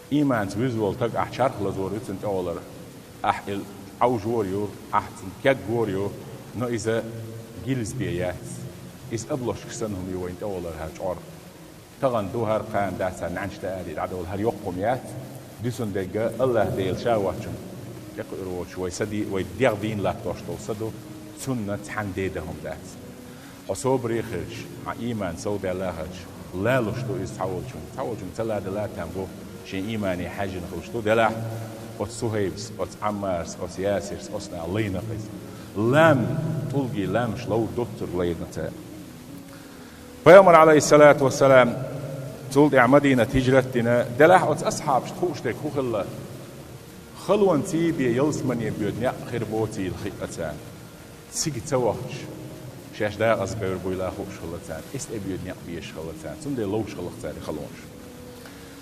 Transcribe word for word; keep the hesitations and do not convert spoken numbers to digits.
Ийманца вуьззина волу стаг ахь чарх лазор ю цунна тӀехула. Ахь и Ӏовжор ю, ахь цунна кегор ю, но иза гилзабе яц. Иза облашкаш санна хӀума ю вайна тӀехула хӀара чкъор. Тахана ду хӀара, кхана дац, хӀара нӀаьнча тӀе ари дӀадовла, хӀара йоккха хӀума яц. Дуьсун дегга Аллахь Дела Ша воцчунна тӀекхуьур воцуш вай са ди-, вай дегӀ дийна латтош долу са ду, цунна цхьаьна деда хӀума дац. Хьо собаре хилча, хьан ийман сов даьлла хилча, лалуш ду иза цхьаволчунна. Цхьаволчунна ца ладалла там бу, шен иймане хьаьжжина хуьлуш ду. Делахь оцу Сухайбас, оцу Ӏаммарас, оцу Ясирас, оцу наха лайна-кх иза. Лам, тӀулгий ламаш лов доцург лайна цара. Пайхамар, Ӏалайхиссалату вассалам, цул тӀаьхьа Мадинат хӀижрат дина, делахь оцу асхьабашна хууш дерг хӀун хилла? Халонций бен ялсамане боьду некъ хир боцийла хиъна царна. Цига ца вахча, шаьш декъаза бевр буйла хууш хилла царна, эс тӀе боьду некъ безаш хилла царна, цундела ловш хилла-кх цара и халонаш.